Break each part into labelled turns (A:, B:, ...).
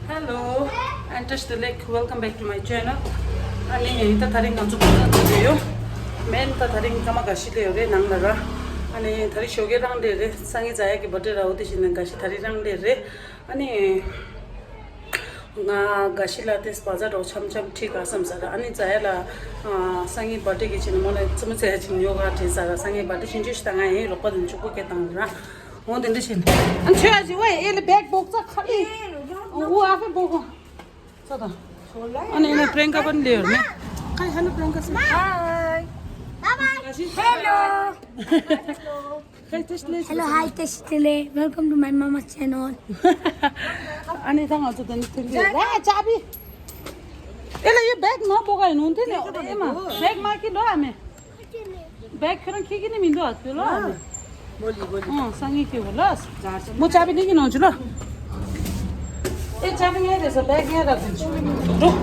A: Hello, and just like welcome back to my channel. Ani ita tharing kanchu bhayo. Men ta tharing kama gashi le re nang laga. Ani thari shoge rang de re sangi jaya ki bade ra oti sin gashi thari rang de re. Ani nga gashi la tes bazar ro cham cham thik asam sara. Ani jaya la sangi bade ki chin mona chum se chin yoga the sara sangi bade chin jish tanga he ro pa din chu ko ke tang ra. Mo den de chin. An chya ji wai ele bag box cha khali. वो आफै बोको छ त अनि यहाँ प्रियङ्का पनि ल्यायो नि hi hello Priyanka sir
B: Hi.
A: बाबा
B: Hello.
A: खै त्यसले
B: Hello, hi, Testile. Welcome to my mama's channel.
A: अनि सँग छ त नि तिमी ला चाबी एले यो ब्याग नबोकाइनु हुन्थ्यो नि एमा ब्याग माकि ल हामी ब्याग खेर के किन मिन्दो हस्यो ल सँगै के हो ल म चाबी लिकिन आउँछु ल ए चाबी यहाँ रहेछ ब्याग यहाँ राखिदिन्छु रुक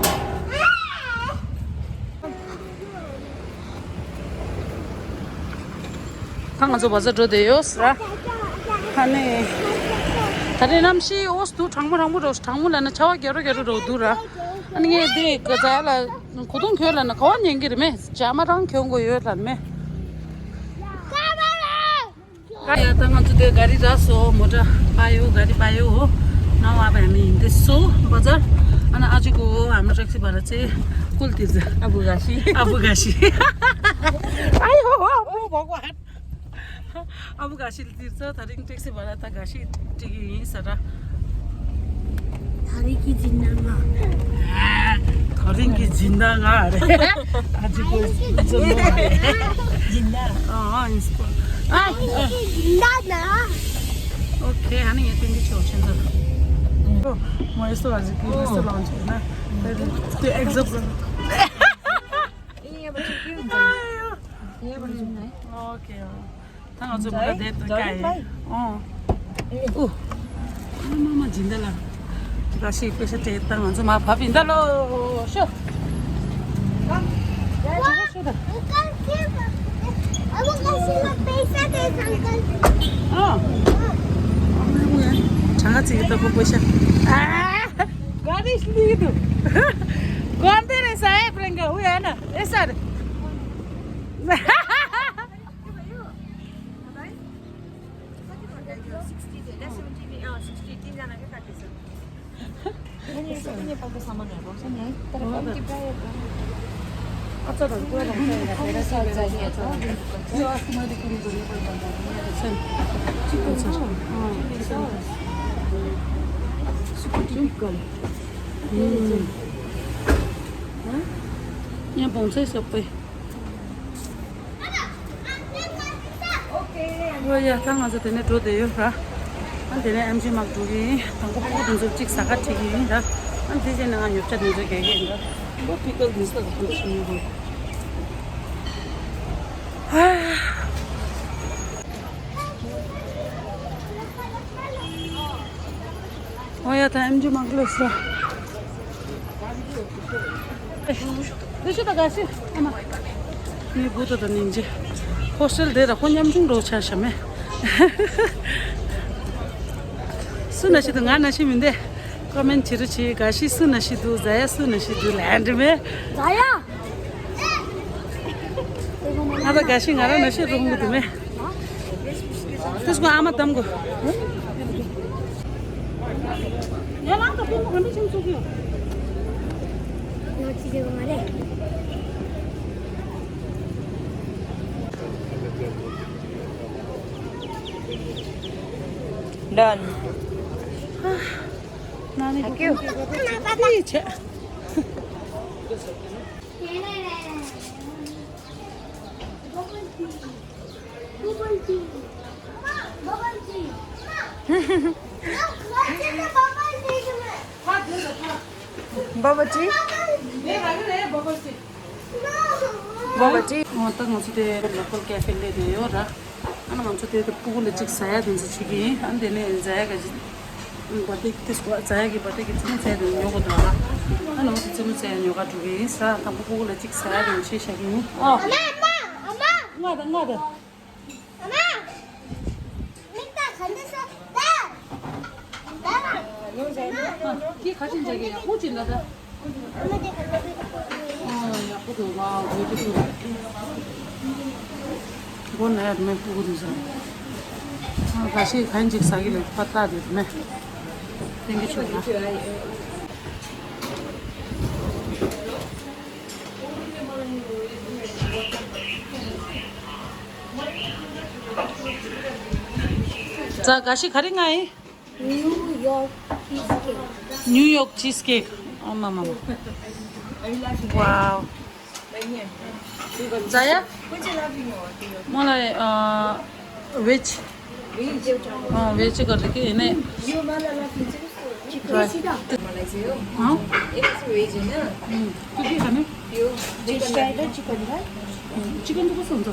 A: 강아지 버저도데요 스라 하네 다리 남시 오스도 장물로 장물라는 차와 겨루로 두라 아니 게 그자라 고동 겨라나 거원 연기르메 자마랑 경고요 라메 가야 당한테 가리 자서 모자 पायो गाडी पायो हो नाउ अब हामी हिँड्दैछौ बजार अनि आजको हाम्रो ट्याक्सी भाडा चाहिँ कुल तिर्छ अबुगासी आयो हो भगवान अबुगासी तिर्छ थरिङ ट्याक्सी भाडा त घाँसी टिकी सरा
B: Hari ki जिंदगा
A: थरिङ कि जिन्दागा अरे आजको जिन्दा इसको
B: जिंदा
A: ओके हामी यहाँ तिमी छेउछिन त म यस्तो हजुर कि यस्तो लाउँछु होइन त्यो एक्जस्ट ओके थाहा हजुर मलाई धेरै त गाए ऊ आमामा झिन्दाला राशि पैसा चाहिँ यता हुन्छ मा फापिन्दा लो सो 장아찌 있다고 보셔. 아, 가리 슬리도. 건데네 사에 프랭가 우야나. 에사르. अचार पुरा भन्छ धेरै सजाइएको छ यो अस्ति मैले किनेको चिकन छ यहाँ पाउँछ है सबै यहाँ थाहा छ धेरै रोदेयो र अनि धेरै एमजी माग्दुगी थाहा पुग्नु चिक साका ठिकी र अनि त्यसैना हेप्चा दिन्छ के र वो पिकल दिन्छ त सुन्नु या त एमजी माग्लोस् र त्यसो त गासी आमा नि बुतो त निन्जे 호스텔 데라 혼냠중로 차샤메 수나시도 가나시민데 그러면 지르치 가시 수나시도 자야 수나시도 랜드메
B: जाया
A: 나도 가시 가라 나시 롱도메 त्यसको आमा तमको यहाँ त पिन पनि छिन सुक्यो
B: नचिजेको मारे
C: Done.
A: Thank
C: you. Bubble tea? Bubble tea?
A: म त मछुते लोकल क्याफेले दियो र अनि भन्छ त्यो त पुगुले चिक साया दिन्छ छिकी अनि त्यसले जाएगा बटे त्यसको जाएगी बटे कि चाहिँ साया दिन्छ योगा द्वारा अनि म चाहिँ साया योगा दुगे सा त पुगुले चिक साया दिन्छ छिकी
B: 엄마! 엄마!
A: 걔 가진 자기야. 호진가다. 야쁘다. 와, 왜 이렇게 좋아. 이건 내가 좀 예쁘거든요. 다시 간직 사기를 받다 되네. 생기죠. 자, 가시 가링아이.
B: 뉴욕 치즈케이크.
A: 뉴욕 치즈케이크. 엄마마. 와우. 자야? मलाई वेज वेज गरेर के होइन के खाने चिकन त कस्तो हुन्छ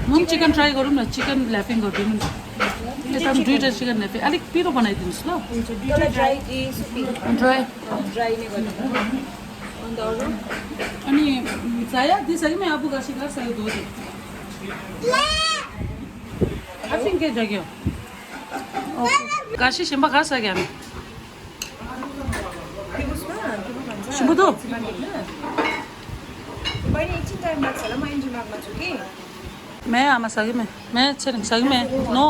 A: म पनि चिकन ट्राई गरौँ न चिकन ल्यापिङ गरिदिनु नि यता पनि दुईवटा चिकन ल्यापिङ अलिक पिरो बनाइदिनुहोस् ल ड्राई अनि saya di sini मैं आपको गाशी का saya दो दे I think के जगह ओके गाशी शिम्बा खा सके हम शिम्बा दो मैं आमा सगी मैं चल सगी मैं नो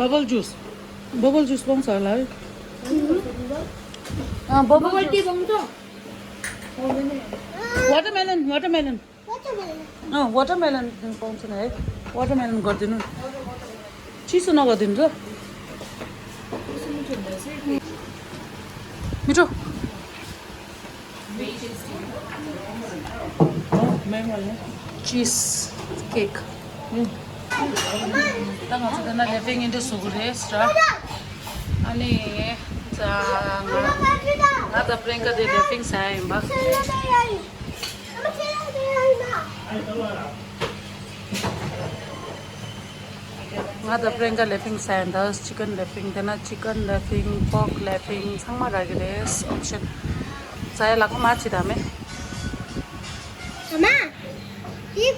A: बबल जुस पाउँछ होला है बबल टी पाउँछ वाटरमेलन पाउँछ नि है वाटरमेलन गरिदिनु चिसो नगरिदिनु त मिठो चिज cake tengah sedana living into sugures ra ani nada prenka de living sai ba nada prenka living sai das chicken living dana chicken living pork living sangma ragires option saya laku machi dame
B: Mama, ini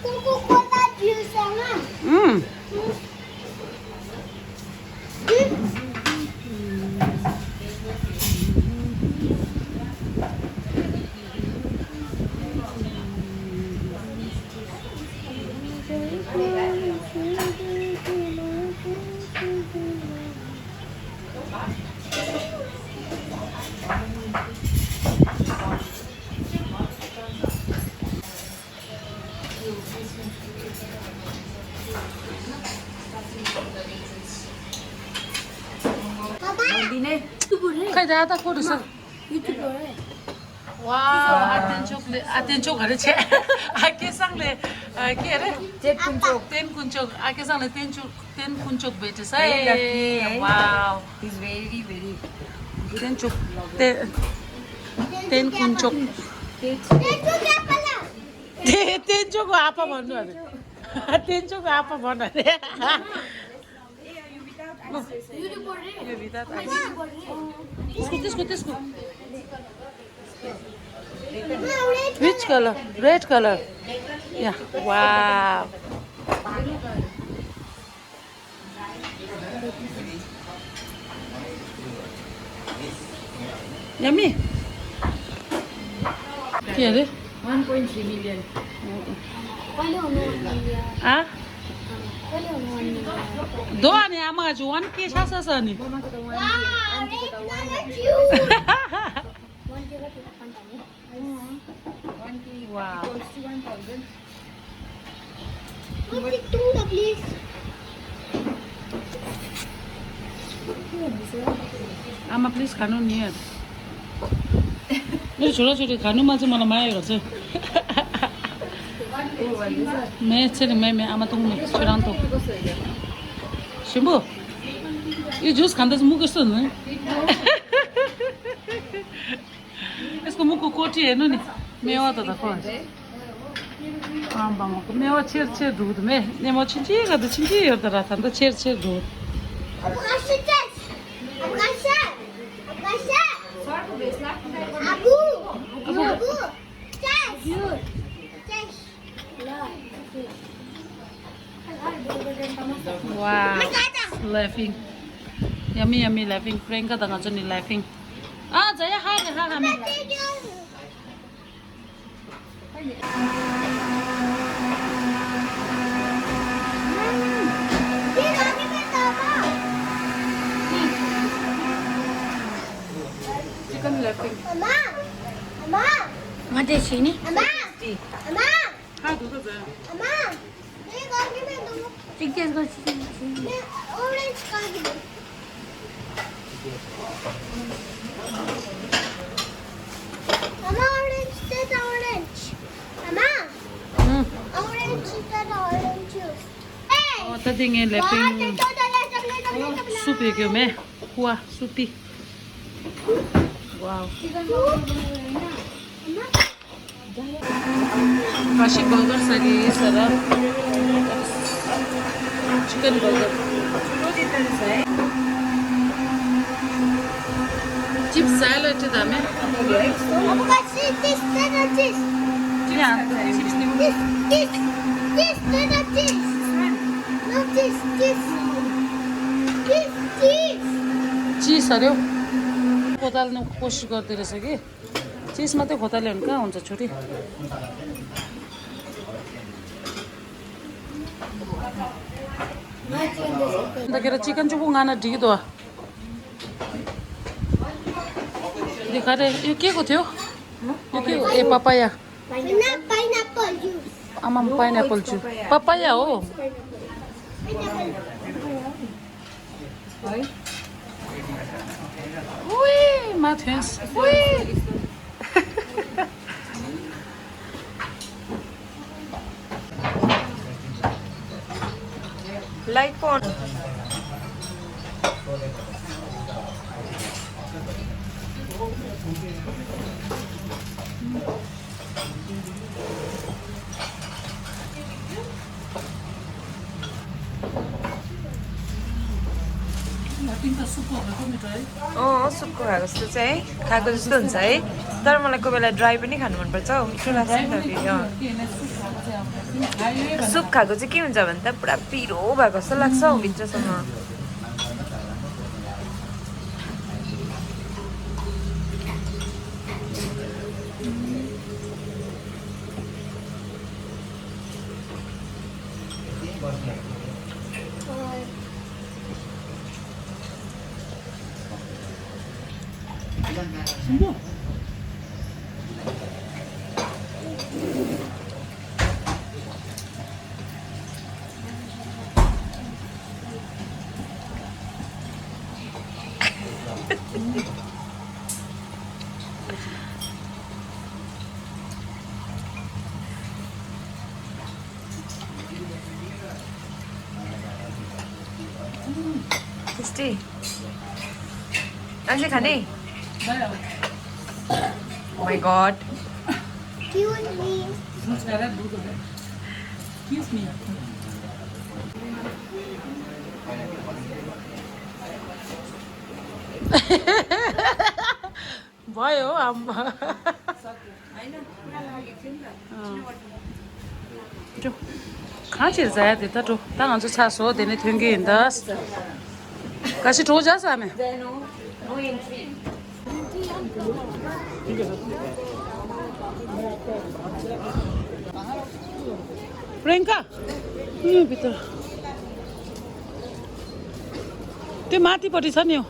B: Coca-Cola juice sama.
A: खै दादा को रहेछ wow आतेन्चोक अरे छे आकेसँगले के अरे तेनकुञ्चोक आकेसँगले तेनकुञ्चोक भेटेछ है wow
C: He's very, very
A: तेनचोक तेनकुञ्चोक तेनचोकको आपा भन्नु अरे तेनचोकको आपा भन्नु अरे त्यसको Which color? Red color. Yeah. Wow. Yummy. के अरे
C: 1.3 million.
A: Ah? दो अनि आमा आज 1K छ नि Wow. आमा प्लिज खानु नि यार मेरो छोराछोरी खानुमा चाहिँ मलाई माया गर्छ मैं आमा त छोरान त शिम्बु यो जुस खाँदा चाहिँ मुख कस्तो हुनु यसको मुखको कोटी हेर्नु नि मेवा त खै आम्बामाको मेवा छेर दूध में नेमो छिन्ची हेर्दा रात त छेर दूध
B: Apa kasih?
A: laughing. Yummy laughing. Priyanka tanga chani laughing. Jaya ha me. Chicken laughing.
B: Mama.
C: What is she?
B: Mama. Mama.
A: Ha do Jaya.
B: Mama.
C: Chicken go
B: Orange card. Mama, orange, that orange. Mama, orange, that orange juice. Hey!
A: Ta dinge laughing. Soup ke me. Hua soupi. Wow. Kashi burger sagi sara. Chicken burger. Chips salad dame.
B: This,
A: Yeah, chips ni.
B: this, no, this.
A: चिज हऱ्यो खोताल्नु कोसिस गर्दै रहेछ कि चिज मात्रै खोताल्यो भने कहाँ हुन्छ छोरी अन्तखेरि चिकन चाहिँ उगाना ढिगो देखारे यो के को थियो यो के हो ए पपाया
B: Pineapple juice.
A: आमा पाइनएप्पल छु पपाया हो Ui, Matthias. Ui.
C: Light phone. सुपको खाएको जस्तो चाहिँ खाएको जस्तो हुन्छ है तर मलाई कोही बेला ड्राई पनि खानु मनपर्छ हौ मिठो लाग्छ नि त फेरि सुप खाएको चाहिँ के हुन्छ भने त पुरा पिरो भएको जस्तो लाग्छ हौ भित्रसम्म टेस्टी अझै खाने Oh my god.
B: Excuse me.
A: Excuse me. भयो आम्मा कहाँ छिर जाया देता तो तांग जो छासो देने थेंगे इंदास कैसे ठो जा सामे प्रियंका यो भित्र त्यो माथिपट्टि छ नि यो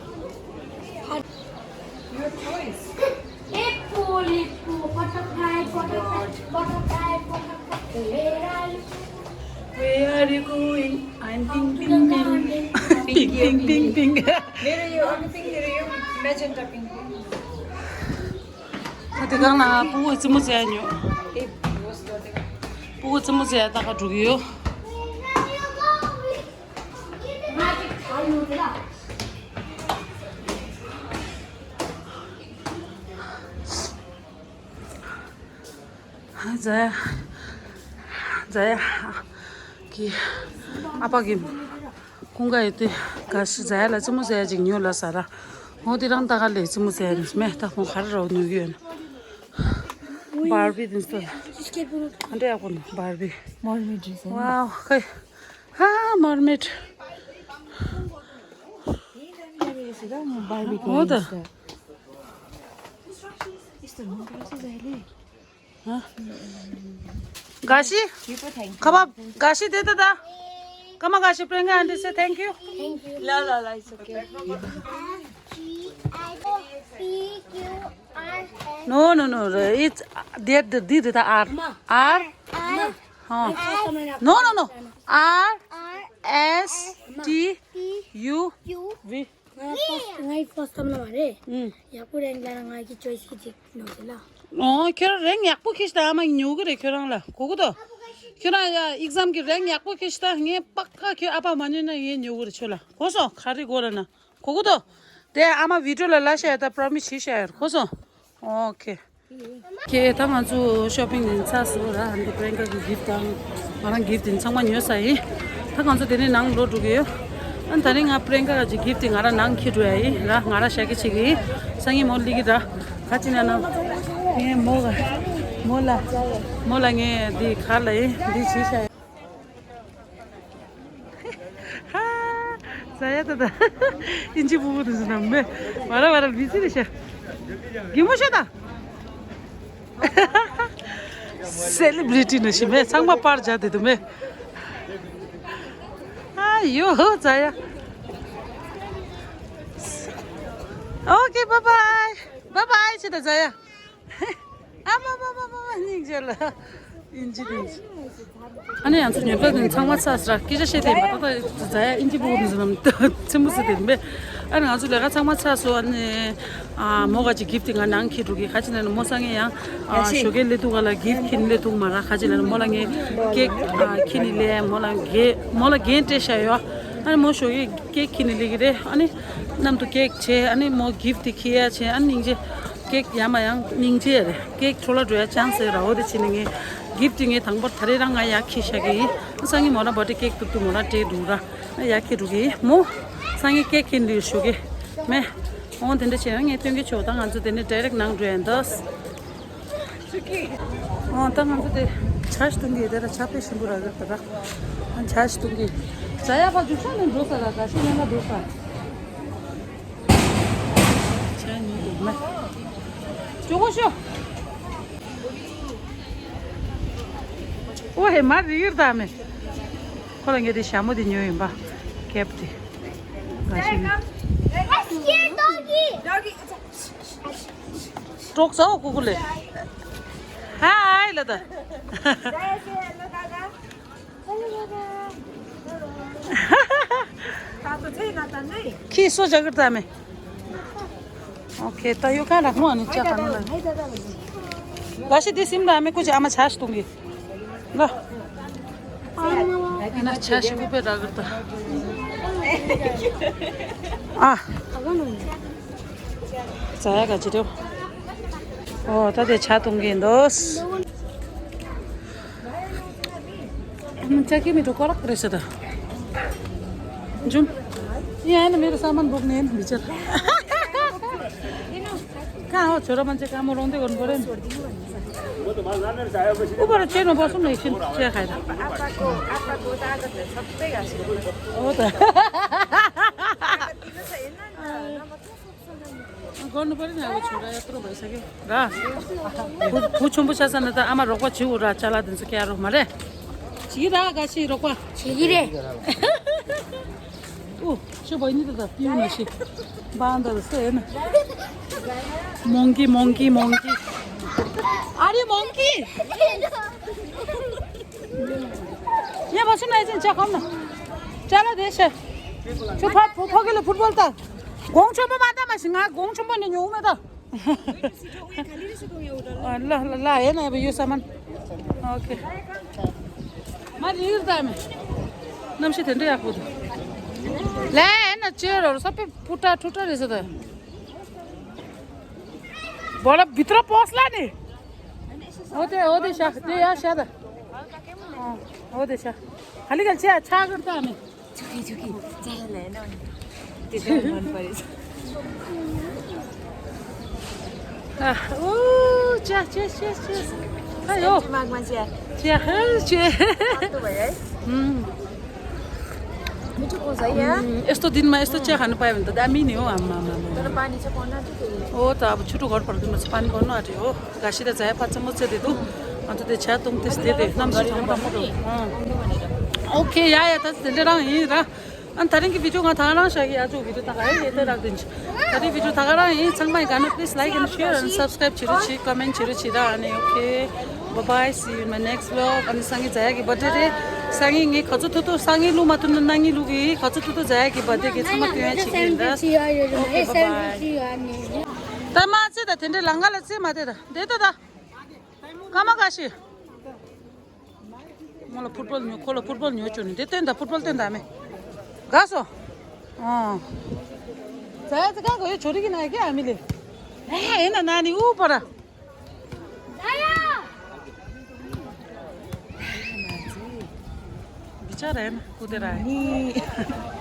A: Where are you going? I'm ping ping ping ping ping ping ping.
C: मेरो यो अर्को पिङ मेरो यो मेजेन्टा पिङ
A: Ate kana pugo tsimuzi yanyo. Pugo tsimuzi ya taka tugiyo. Zaya ki apa gim kunga itu kasih Zaya lah tsimuzi ya jingyo lah sara. Mau dirang taka le tsimuzi ya nisme tak mau kharau nugiyo. Barbie din sto. Ante ako no Barbie.
C: Mermaid
A: Wow, okay. Ha, mermaid.
C: यसो त म Barbie
A: हो त
C: यस्तो हुनुपर्छ जहिले
A: गासी कबाब गासी दे त दा कमा गासी प्रियंका आंटी से थैंक यू
C: ल ल ल it's okay
B: P-Q-R-S.
A: No, it's did the R No, R S T U V
B: ngay first time na mare. Ya ko ring lang ngay ki choice ki tik no sila.
A: 걔랑 랭 약부 키시다 아마 뉴그래 걔랑라 그거도 걔랑 야 exam 기랭 약부 키시다 해 빡까 걔 아빠 만년에 얘 뉴그래 쳐라 고소 가리고라나 그거도 내 아마 비디오를 라셔야다 프로미스 시셔 고소 오케이 걔 당한주 쇼핑 사스라 한데 브랜드 기프트랑 마랑 기프트는 정말 요사이 당한주 되는 낭 로드게요 안타링 아프랭가 가지 기프팅 알아 낭 키도야이 라 알아 샤기 치기 상이 몰리기다 같이 나는 예 뭐가 몰라게 디 칼레 디 시샤 하 자야다 인지 부부도 지나면 말아 비지리샤 기모샤다 셀리브리티 너시메 상마 빠르자데도메 아요 자야 오케이 바이바이 치다 자야 아마마마마 닝젤라 인지 아니 안 쓰냐 그건 창마차스라 기저시대 맞다 자야 인지 보는 사람 전부 쓰는데 아니 아주 내가 창마차서 아니 아 뭐가지 기프팅가 난키루기 가지는 모상이야 아 쇼겔레 두가라 기프킨레 두마라 가지는 몰랑에 케이크 키닐레 몰라 겐테샤요 아니 뭐 쇼게 케이크 키닐레기래 아니 남도 케이크 체 아니 뭐 기프트 키야 체 아니 이제 케이크 야마양 닝제래 케이크 졸라줘야 찬스라 어디 치는게 기프팅에 당버 다리랑 아야 키샤기 상이 뭐라 버디 케이크 또 뭐라 테두라 야키루기 뭐 상이 케이크 킨리 쇼게 매 on tende cheng nge tenge choda ngan zu tende direct nang drendas on ta ngan zu de chash tungi dera chape shimbura ga an chash tungi saya ba ju chane dosa da ka shine na dosa chani de ma jogo sho o he mar rir da me kolange de shamu de nyoy ba kepti
B: Doggy.
A: Trok sao kukule. Hi lada. Ki so jagarta me. Okay, tayo ka rakmo ani cha kanula. Gashi disim da me kuch ama chash dungi. La. Ina chash ko pe ragarta. Ah. 자야 가지려. 다들 차 동기 넣었어. 자기미도 거락 그랬어다. 좀. 이 안에 मेरो सामान बोक्ने हैन बिचार. कहाँ हो छोरा मान्छे काम रोँदै गर्नु पर्यो नि. उबाट चेनमा बसौँ न एकछिन चिया खाएर.
C: आप्पाको तागत सबै घाँस
A: हो त. गर्नु पर्यो नि अब छोरा यत्रो भइसक्यो र पुछौँ पुछासन त आमा रोक्वा छिउ र चला दिन्छ क्या रोकमा रे छिरा गासी रोक्वा
B: छिगिरे.
A: त्यो बहिनी त पिउन सी बाँध जस्तो हेर्न मङ्की अरे मङ्की यहाँ बसौँ न एकछिन चिया खाउँ न चला देश फगिलो फुटबल त 공천부 만나면 싱아 공천부는 요메다 ल हेर्न अब यो सामान ओके मैले हिँड्दामे नम्सी थेन्डै आएको त ला हेर्न चेयरहरू सबै फुटा ठुटा रहेछ त बडा भित्र पस्ला नि हो देशा त्यही स्यादा हो देशा खाली खाली छा गर्दा हामी
C: झुकी चाहले न त्यो मन परेछ
A: cheers. Ayo.
C: मागमा चिया
A: Cheers.
C: त्यो भयो है चुको छ यहाँ
A: यस्तो दिनमा यस्तो चिया खानु पायो भने त दामी नि हो आम्मा
C: तर पानी चाहिँ पर्न आँट्यो
A: हो त अब छुटो घर फर्किनु चाहिँ पानी गर्नु आँट्यो हो घाँसी त चाहे पाँच चम्मच चाहिँ दिँदो अन्त त्यो छ्या तुम त्यस दे दे ओके या त त्यसले र हिँड र अनि थरी भिडियो गा थाहा नसके आज भिडियो थाहा है यतै राखिदिन्छु थरी भिडियो थाहा र हिँड सँगमै गानु please like and share and subscribe छिरो छि कमेन्ट छिरो छि र अनि okay bye see you in my next blog अनि सँगै जाएगी बर्थडे रे सँगै गे खचु थुतु सँगै लु मातु नाङ्गी लुगी खचु थुतु जाएगी बर्थडे के छ म त्यो छिकिन्दा तमा चाहिँ त थिन्डे लंगाले चाहिँ माते त दे त कमा गासी मलाई फुटबल न्यू खोलो फुटबल न्यू चुनि दे त फुटबल त हामी गासो जाया चाहिँ कहाँ गयो छोरी किन आयो क्या हामीले ए हेर्न नानी ऊ पर बिचरा हेर्न कुदेर आयो